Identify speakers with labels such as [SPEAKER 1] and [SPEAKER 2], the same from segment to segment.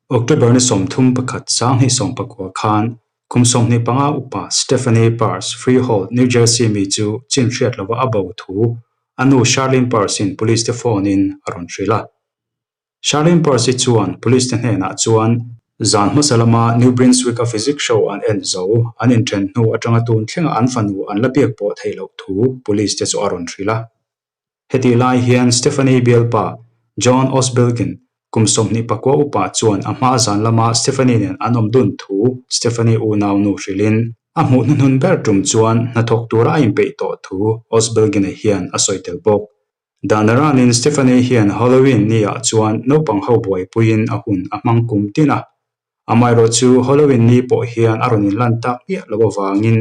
[SPEAKER 1] October ni 31 2019 khan kum 25 upa Stephanie Pearce, Freehold, New Jersey mi chu chin hriat lova a bo thu a nu Charlene Pearce-in police te phone-in a rawn hrilh a. Charlene Pearce-i chuan police te hnenah chuan zan hmasa lama New Brunswick-a physics show an en zo an inthen hnu atanga tun thlenga an fanu an la biak pawh theih loh thu police te chu a rawn hrilh a. Hetih lai hian Stephanie bialpa John Osbilgin kum 29 upa chuan a hma zan lama Stephanie nen an awm dun thu Stephanie unau nu hrilhin a hmuh hnuhnun ber tum chuan hnathawk tura a inpeih tawh thu Osbilgin-a hian a sawi tel bawk. Dan aranin Stephanie hian Halloween ni ah chuan naupang ho buaipuiin a hun a hmang kum tin a. Amaherawh chu Halloween ni pawh hian a rawn inlan tak miah lo avangin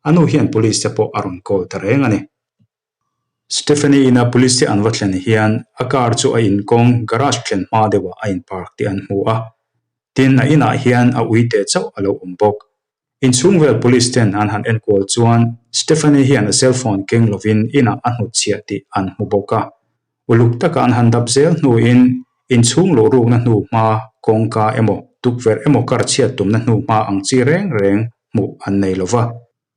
[SPEAKER 1] a nu hian police te pawh a rawn call ta reng a ni. Stephanie ina police te an va thlen hian a car chu a inkawng garage thlen hma deuhah a in park tih an hmu a. Tin, a inah hian a ui teh chauh a lo awm bawk. Inchhung vel police ten an han enkual chuan Stephanie hian a cell phone keng lovin inah a hnutchhiah tih an hmu bawk a. Uluk taka an han dap zel hnuin inchhung luh rukna hnu hma kawngka emaw tukverh emaw kar chhiat tumna hnu hma ang chi reng reng hmuh an nei lova.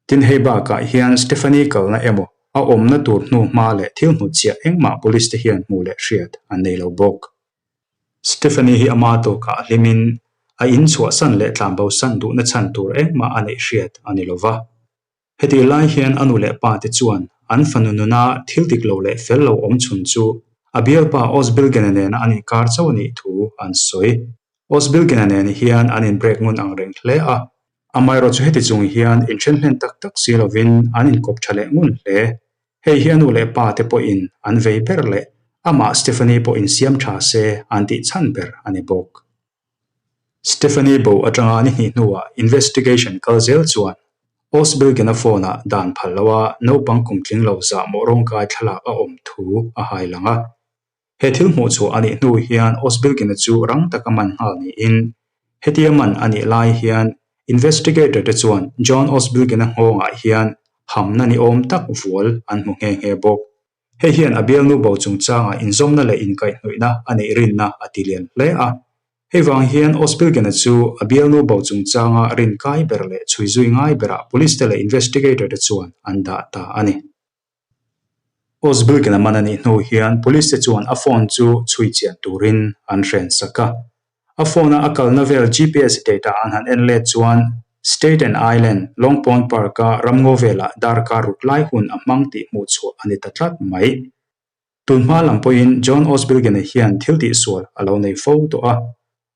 [SPEAKER 1] Tin hei bakah hian Stephanie kalna emaw a awmna tur hnu hma leh thil hnutchhiah engmah police te hian hmuh leh hriat an nei lo bawk. Stephanie hi ama tawkah a hlimin a in chhuahsan leh tlanbosan duhna chhan tur engmah a neih hriat a ni lova. Hetih lai hian a nu leh pa te chuan an fanu nuna thil dik lo leh fel lo awm chhun chu a bialpa Osbilgena nena an inkar chauh a nih thu an sawi. Osbilgena nen hian an inbreak ngun ang reng hle a, Amaherawhchu heti chung hian inthen hlen tak tak si lovin an inkawp tha leh ngun hle. Hei hi a nu leh pa te pawhin an vei ber leh amah Stephanie pawh insiam tha se an tih chhan ber a ni bawk. Stephanie bo atanga ni hnih hnuah investigation kal zel chuan Osbilgen-a phone-ah dan phal loa naupang kum tling lo zahmawh rawngkai thlalak a awm thu a hai lang a. He thil hmuh chhuah a nih hnu hian Osbilgina chu rang taka man nghal niin, hetia man a nih lai hian investigator te chuan John Osbilgina nghawngah hian hamna ni awm tak vual an hmu nghe nghe bawk. Hei hian a bialnu bo chungchangah inzawmna leh inkaihhnawihna a neih rinna a ti lian hle a. Hei vang hian Osbilgina chu a bialnu bo chungchanga rinkai ber leh chhuizui ngai berah police te leh investigator te chuan an dah ta a ni. Osbilgin a man a nih hnu hian police te chuan a phone chu chhui chian turin an hren sak a. A phone-a a kalna vel GPS data an han en let chuan Staten Island, Long Pond Park-a ramngaw velah darkar ruk lai hun a hmang tih hmuh chhuah a ni ta tlat mai. Tun hma lam pawhin John Osbilgin-a hian thil tihsual a lo nei fo tawh a.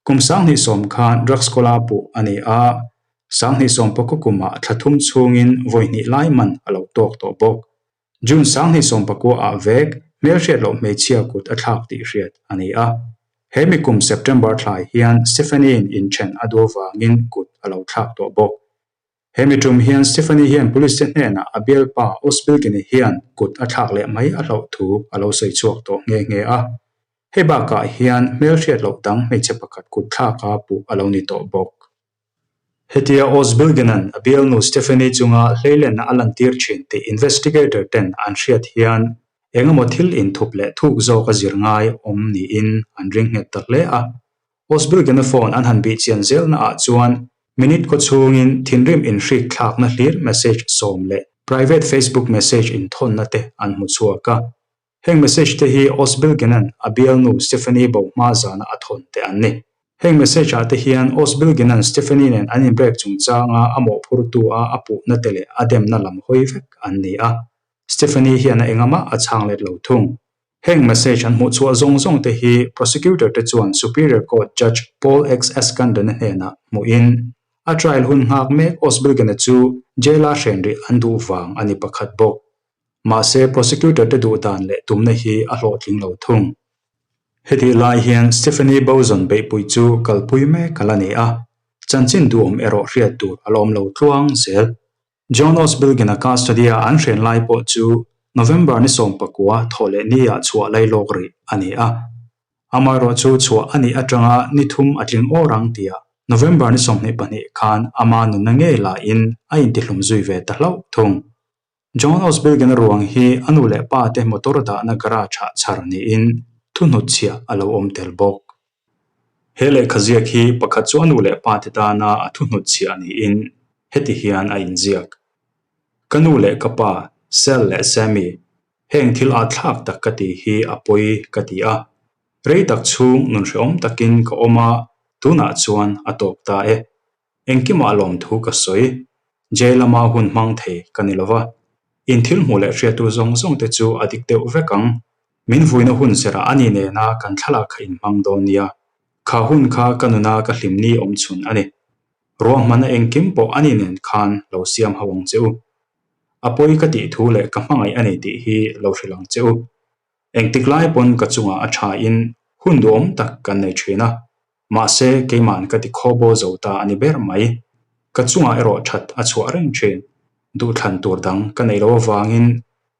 [SPEAKER 1] Kum 2010 khan drugs kawla puh a ni a, 2019 kumah thla thum chhungin vawi hnih lai man a lo tawk tawh bawk. June 2019 ah vek hmelhriat loh hmeichhia kut a thlak tih hriat a ni a. He mi kum September thlai hian Stephanie-in inthen a duh avangin kut a lo thlak tawh bawk. He mi tum hian Stephanie hian police te hnenah a bialpa Osbilgini hian kut a thlak leh mai a hlauh thu a lo sawi chhuak tawh nghe nghe a. Hei bakah hian hmelhriat loh dang hmeichhe pakhat kut thlaka puh a lo ni tawh bawk. Hetia Osbilgina'n a bialnu Stephanie chunga hleilenna a lantir thin tih investigator ten an hriat hian engemaw thil inthup leh thuk zawk a zir ngai awm niin an ring nghet ta hle a. Osbilgina phone an han bih chian zelna ah chuan minute kaw chhungin thinrim inhrik thlakna hlir message sawm leh private Facebook message inthawnna te an hmu chhuak a. Heng message te hi Osbilgenan a bialnu Stephanie bo hma zana a thawn te an ni. Heng message ah te hian Osbilgenan Stephanie nen an inbreak chungchanga a mawhphurtu a a puhna te leh a demna lam hawi vek an ni a. Stephanie hian a engamah a chhang let lo thung. Heng message an hmuh chhuah zawng zawng te hi prosecutor te chuan Superior Court Judge Paul X. Escandon-a hnenah hmuhin a trial hun nghak mek Osbilgena chu jail-a hren rih an duh vang a ni pakhat bawk. Mahse, prosecutor te duh dan leh tumna hi a hlawhtling lo thung. Hetih lai hian Stephanie Bozon beihpui chu kalpui mek a la ni a, chanchin duhawm erawh hriat tur a la awm lo tluang zel. John Osbilgin-a custody-a an hren lai pawh chu November ni 19 thawh leh ni-ah chhuah lailawk rih a ni a. Amaherawh chu chhuah a nih atanga ni thum a tling awr ang tia November ni 22 khan ama nunna ngei lahin a intihlum zui ve ta hlauh thung. John Osbilgen-a ruang hi a nu leh pa te motor dahna garage-ah chhar niin thuhnut chhiah a lo awm tel bawk. He lehkha ziak hi pakhat chu a nu leh pa te tana a thuhnutchhiah niin heti hian a inziak, Ka nu leh ka pa, Sel leh Sammy, heng thil âtthlâk tak ka tih hi a pawi ka ti a. Rei tak chhung nun hrehawm takin ka awm a, tunah chuan a tawp ta e. Engkimah lawmthu ka sawi. Jail lama hun hmang thei ka ni lova. In thil hmuh leh hriattu zawng zawng te chu a dik deuh vek ang. Min vuina hun serah ani nena kan thlalak kha in hmang dawn nia. Kha hun kha ka nuna ka hlimni awm chhun a ni. Ruahmanna engkim pawh ani nen khan lo siam ho ang che u. A pawi ka tih thu leh ka hmangaih a ni tih hi lo hrilh ang che u. Engtik lai pawn ka chungah a tha in hun duhawm tak kan nei thin a. Mahse, keima'n ka ti khawbaw zo ta a ni ber mai. Ka chungah erawh that a chhuah reng thin. Duhthlan tur dang ka neih loh avangin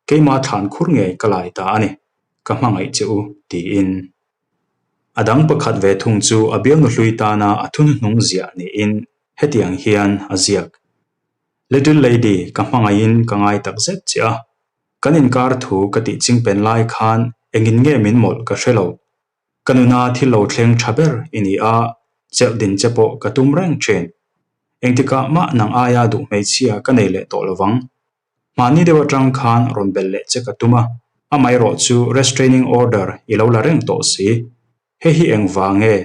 [SPEAKER 1] keimah thlan khur ngei ka lai ta a ni. Ka hmangaih che u, tiin. A dang pakhat ve thung chu a bialnu hlui tana a thuhnuhnung ziah niin hetiang hian a ziak, Little Lady, ka hmangaihin ka ngai tak zet che a. Kan inkar thu ka tih chingpen lai khan engin nge min mawlh ka hre lo. Ka nuna thil lo thleng tha ber i ni a, chelh din che pawh ka tum reng thin. Engtikah mah nang aia duh hmeichhia ka nei leh tawh lovang. Mahni deuh atang khan rawn belh leh che ka tum a, amaherawh chu restraining order i lo la reng tawh si. Hei hi engvang nge?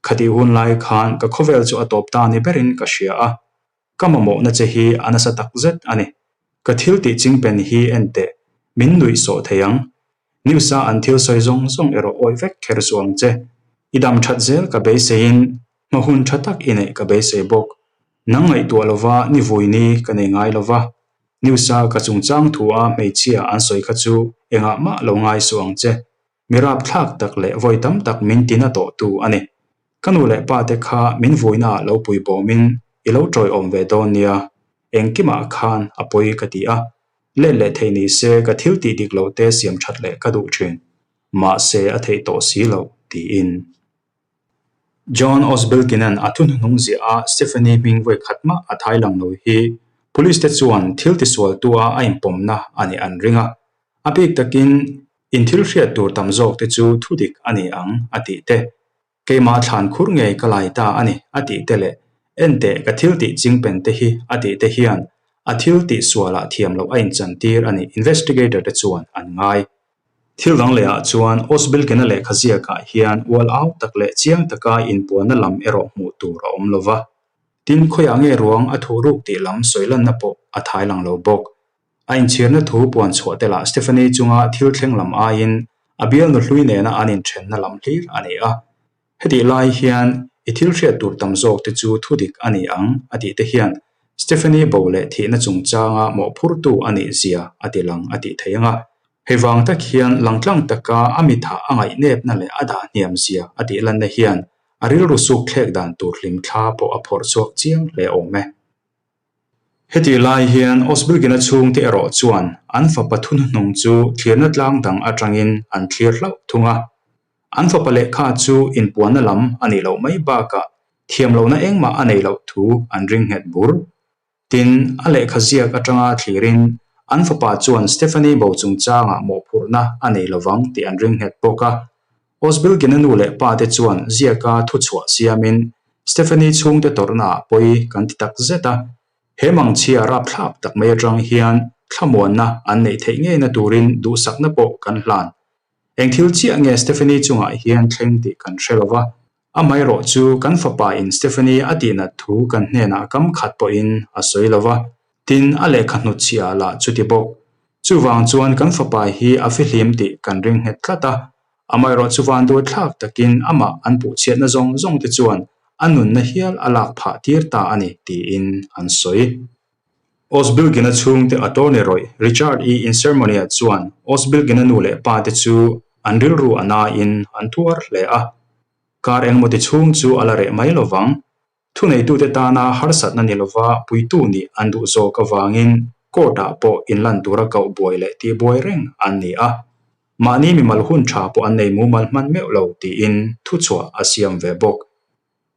[SPEAKER 1] Khatih hun lai khan ka khawvel chu a tawp ta ni berin ka hria a, Ka mamawhna che hi a nasa tak zet a ni. Ka thil tih chingpen hi en teh, min nuih sawh thei ang. News-a an thil sawi zawng zawng erawh awih vek kher suh ang che. I dam that zel ka beiseiin hma hun tha tak i neih ka beisei bawk. Nang ngaihtuah lova ni vui ni ka nei ngai lova. News-a ka chungchang thu-a hmeichhia an sawi kha chu engah mah lo ngai suh ang che. Mi rapthlak tak leh vawi tam tak min tina tawhtu a ni. Ka nu leh pa te kha min vuinaah lo pui bawmin i lo tawiawm ve dawn nia, engkimah khan a pawi ka ti a. Let leh thei ni se ka thil tih dik lo te siam that leh ka duh thin. Mahse a theih tawh si lo, tiin. John Osbilkina'n a thuhnuhnung ziah a Stephanie hming vawi khat mah a thai lang lo hi Police te chuan thil tisualtua a inpawmna a nih an ring a. A bik takin in thil hriat tur tam zawk te chu thudik a ni ang a tih te, keimah thlan khur ngei ka lai ta a ni a tih te leh enteh ka thil tih chingpen te hi a tih te hian a thil tih sualah thiam loh a inchantir a nih investigator te chuan an ngai. Thil dang lehah chuan Osbilkena lehkha ziakah hian ual au tak leh chiang taka inpuanna lam erawh hmuh tur a awm lo va. Tin, khawiah nge ruang a thuh ruk tih lam sawi lanna pawh a thai lang lo bawk. A inchhirna thu puan chhuah te lah Stephanie chunga thil thleng lam aiin a bialnu hlui nena an inthenna lam hlir a ni a. Hetih lai hian i thil hriat tur tam zawk te chu thudik a ni ang a tih te hian Stephanie bo leh thihna chungchanga mawhphurtu a nih zia a ti lang a tih theih ang a. Hei vang tak hian langtlang taka a mitha a ngaihnepna leh a dah hniam zia a tih lanna hian a rilru suk thlek dan tur hlimthla pawh a phawrh chhuak chiang hle awm e. Hetih lai hian Osbilgina chhungte erawh chuan an fapa thuhnuhnung chu thlirna tlang dang atangin an thlir hlauh thung a. An fapa lehkha chu inpuanna lam a nih loh mai bakah thiam lohna engmah a neih loh thu an ring nghet bur. Tin, a lehkha ziak atanga thlirin an fapa chuan Stephanie bo chungchangah mawhphurhna a nei lovang tih an ring nghet bawk a. Osbilgina nu leh pa te chuan ziaka thuchhuah siamin Stephanie chhungte tawrhnaah pawi kan ti tak zet a. He mangchhia rapthlak tak mai atang hian thlamuanna an neih theih ngeina turin duhsakna pawh kan hlan. Eng thil chiah nge Stephanie chungah hian thleng tih kan hre lo va, amaherawh chu kan fapa in Stephanie a tihnat thu kan hnenah kam khat pawhin a sawi lo va, tin a lehkha hnutchhiah lah chuti bawk. Chuvang chuan kan fapa hi a fihlim tih kan ring nghet tlat a, amaherawh chu vanduai thlak takin amah an puhchhiatna zawng zawng te chuan a nunna hial a lak phah tir ta a ni tiin an sawi. Osbilgina chhungte attorney rawih Richard E. Insermonia chuan Osbilgina nu leh pa te chu an rilru a nain an tuar hle a. Kar engmawti chhung chu a la reh mai lovang. Thuneitute tana harsatna ni lova puitu nih an duh zawk avangin court-ah pawh inlan tura koh buai leh tihbuai reng an ni a. Mahni mimal hun tha pawh an nei mumal hman meuh lo tiin thuchhuah a siam ve bawk.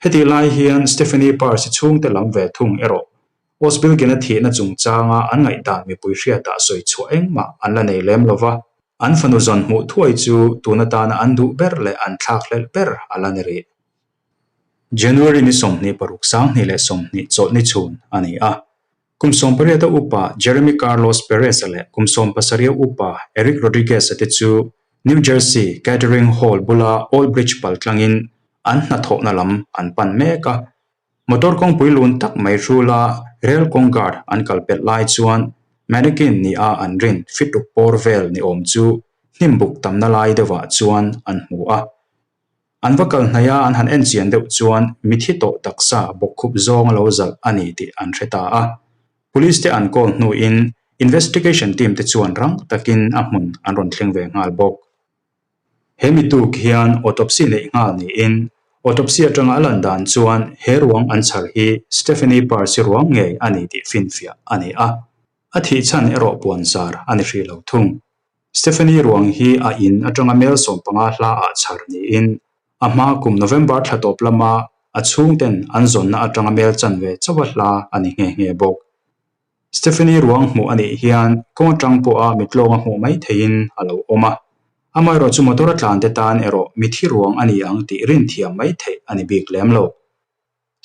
[SPEAKER 1] Hetih lai hian Stephanie Parsi chhungte lam ve thung erawh Osbilgina thihna chungchanga an ngaihdan mipui hriatah sawi chhuah engmah an la nei lem lo va, an fanu zawn hmuh thuai chu tun atana an duh ber leh an thlakhlelh ber a la ni rih. January ni 26 2020 chawlhni chhun a ni a. Kum 18 a upa Jeremy Carlos Perez-a leh kum 17 a upa Eric Rodriguez-a te chu New Jersey Kettering Hall bula Old Bridge pal tlangin an hnathawhna lam an pan mek a. Motor kawngpui lun tak mai hrula rel kawng guard an kal pelh lai chuan mannequin ni a an rin fit ruk pawr vel ni awm chu hnimbuk tamna lai deuhah chuan an hmu a. An va kal hnaih a an han en chian deuh chuan mithi tawh taksa bawkkhup zawng a lo zalh a ni tih an hre ta a. Police te an call hnuin investigation team te chuan rang takin a hmun an rawn thleng ve nghal bawk. He mi tuk hian autopsy neih nghal niin autopsy atanga a lan dan chuan he ruang an chhar hi Stephanie Parsi ruang ngei a ni tih finfiah a ni a. A thih chhan erawh puan zar a ni hrih lo thung. Stephanie ruang hi a in atanga mel 15 hla ah chhar niin a hma kum November thla tawp lama a chhungten an zawnna atanga mel chanve chauha hla a ni nghe nghe bawk. Stephanie ruang hmuh a nih hian kawng atang pawha mitlawnga hmuh mai theihin a lo awm a, amaherawh chu motor a tlan te tan erawh mithi ruang a ni ang tih rinthiam mai theih a ni bik lem lo.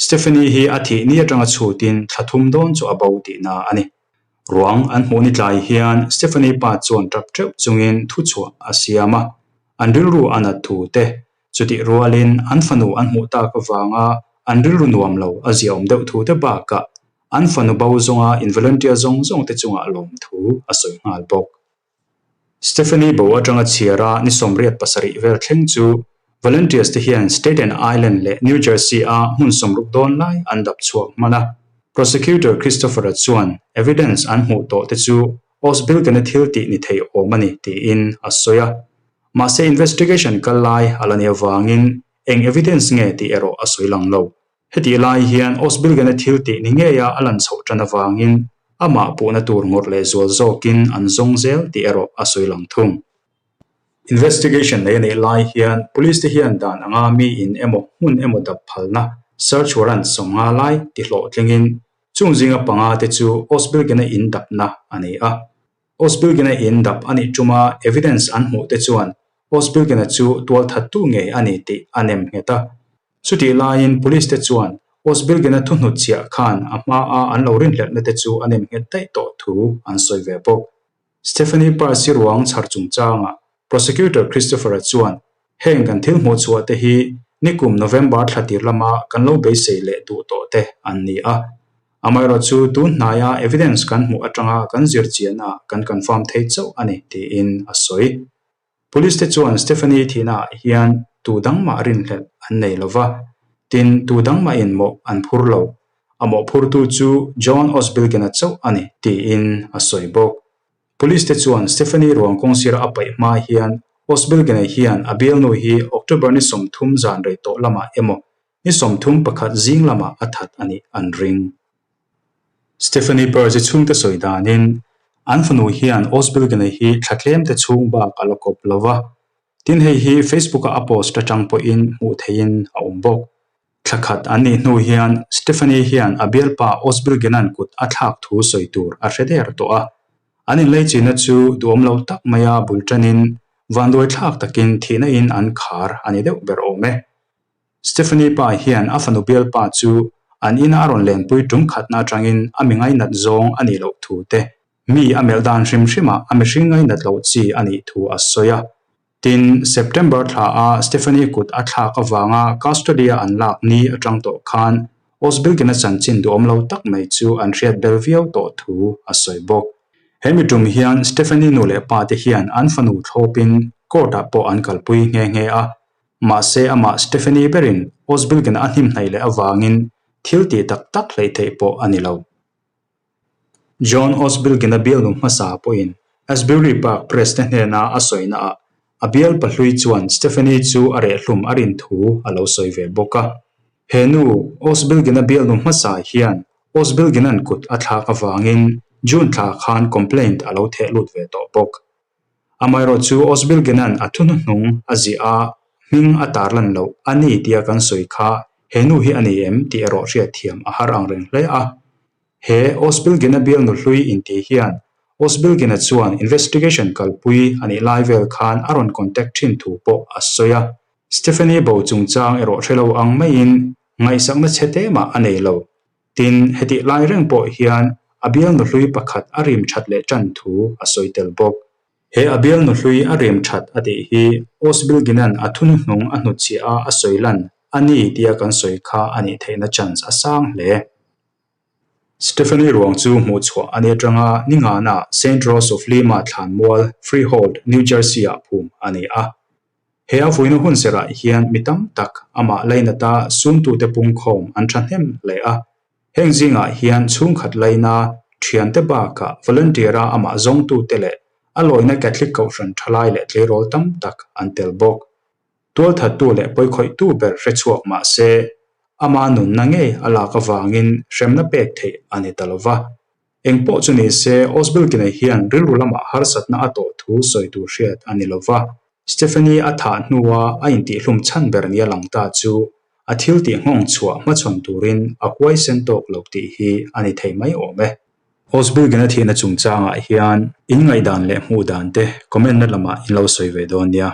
[SPEAKER 1] Stephanie hi a thih ni atanga chhutin thla thum dawn chu a bo tihna a ni. Ruang an hmuh ni tlai hian Stephanie pa chuan tap teuh chungin thuchhuah a siam a, an rilru a nat thu te, chutih rualin an fanu an hmuh tak avanga an rilru nuam lo a ziaawm deuh thu te bakah an fanu bo zawnga in volunteer zawng zawng te chungah lawm thu a sawi nghal bawk. Stephanie bo atanga chhiara ni 87 vel thleng chu volunteers te hian Staten Island leh New Jersey a hmun 60 dawn lai an dap chhuak hman a. Prosecutor Christopher-a chuan evidence an hmuh tawh te chu Osbilgen-a thil tih ni thei awm a ni tiin a sawi a. Mahse investigation kal lai a la ni avangin eng evidence nge tih erawh a sawi lang lo. Hetih lai hian Osbilgen-a thil tih ni ngeia a lan chhoh tan avangin amah puhna tur ngawrh leh zual zawkin an zawng zel tih erawh a sawi lang thung. Investigation nei a neih lai hian Police te hian dan anga mi in emaw hmun emaw dap phalna search warrant 50 lai ti hlawhtlingin chung zinga panga te chu Osbilgen-a in dapna a ni a. Osbilgen-a in dap a nih tuma evidence an hmuh te chuan Osbilgen-a chu tualthattu ngei a ni tih a nem nghet a. Chutih laiin Police te chuan Osbilgen-a thuhnut chhiah khan a hmaa an lo rinhlelhna te chu a nem nghet daih tawh thu an sawi ve bawk. Stephanie Parsi ruang chhar chungchangah Prosecutor Christopher-a chuan heng kan thil hmuh chhuah te hi nikum November thla tir lama kan lo beisei leh duh tawh te an ni a. Amaherawh chu tun hnaia evidence kan hmuh atanga kan zir chiahnaah kan confirm thei chauh a ni tiin a sawi. Police te chuan Stephanie thihna ah hian tu dang mah rinhlelh an nei lo va, tin tu dang mahin mawh an phur lo. A mawhphurtu chu John Osbilgen-a chauh a ni tiin a sawi bawk. Police te chuan Stephanie ruang kawngsira a paih hma hian Osbilgen-a hian a bialnu hi October ni 30 zan rei tawh lamah emaw ni 31 zing lamah a that a nih an ring. Stephanie Burge chhungte sawi danin an fanu hian Osbilgen-a hi thla tlem te chhung bak a la kawp lo va, tin hei hi Facebook-a a post atang pawhin hmuh theihin a awm bawk. Thla khat an nih hnu hian Stephanie hian a bialpa Osbilgen-a'n kut a thlak thu sawi tur a hre der tawh a. An inleichina chu duhawm lo tak maia bul tanin vanduai thlak takin thihna in an khar a ni deuh ber awm e. Stephanie pa hian a fanu bialpa chu an ina a rawn lenpui tum khatna atangin a mi ngainat zawng a nih loh thu te, mi a melh dan hrim hrimah a mihring ngainat loh chi a nih thu a sawi a. Tin, September thla a Stephanie kut a thlak avanga custody-a an lak ni atang tawh khan Osbilgen-a chanchin duhawm lo tak mai chu an hriat bel viau tawh thu a sawi bawk. He mi tum hian Stephanie nu leh pa te hian an fanu thlawpin court-ah pawh an kalpui nghe nghe a, Mahse amah Stephanie berin Osbilgen a hnim hnaih leh avangin thil tih tak tak hleih theih pawh a ni lo. John Osbilgen a bialnu hmasa pawhin Asbury Park Press te hnena a sawina ah a bial pahlui chuan Stephanie chu a rehhlum a rin thu a lo sawi ve bawk a. He nu Osbilgen a bialnu hmasa hian Osbilgen-a'n kut a thlak avangin June thla khan complaint a lo theh lut ve tawh bawk. Amaherawh chu Osbilgenan a thuhnuhnung a ziah a, hming a tarlan loh a ni tia kan sawi kha he nu hi a ni em tih erawh hriatthiam a har ang reng hle a. He Osbilgena bialnu hlui intih hian Osbilgena chuan investigation kalpui a nih lai vel khan a rawn contact thin thu pawh a sawi a. Stephanie bo chungchang erawh hre lo ang maiin. Ngaihsakna chhe te mah a nei lo. Tin, hetih lai reng pawh hian a bialnu hlui pakhat a rim that leh tan thu a sawi tel bawk. He a bialnu hlui a rim that a tih hi Osbilgina'n a thunuhnung a hnutchhiah a a sawi lan a ni tia kan sawi kha a nih theihna chance a sang hle. Stephanie ruang chu hmuh chhuah a ni atanga ningana Saint Rose of Lima thlanmual, Freehold, New Jersey-ah phum a ni a. He a vuina hun serah hian mi tam tak amah lainata suntute pungkhawm an thahnem hle a. Heng zingah hian chhungkhat laina thiante bakah volunteer-a amah zawngtute leh a lawina Catholic kohhran thalai leh tleirawl tam tak an tel bawk. Tualthattu leh pawikhawihtu ber hre chhuak mah se, ama nunna ngei a lak avangin hremna pek theih a ni ta lo va. Eng pawh chu ni se, Osbilkina hian rilru lamah harsatna a tawh thu sawi tur hriat a ni lo va. Stephanie a thah hnua a intihhlum chhan ber nia lang ta chu a thil tih nghawng chhuah hmachhawn turin a huaisen tawk lo tih hi a ni thei mai awm e. Osbilkina thihna chungchangah hian in ngaihdan leh hmuh dan te comment na lamah in lo sawi ve dawn nia.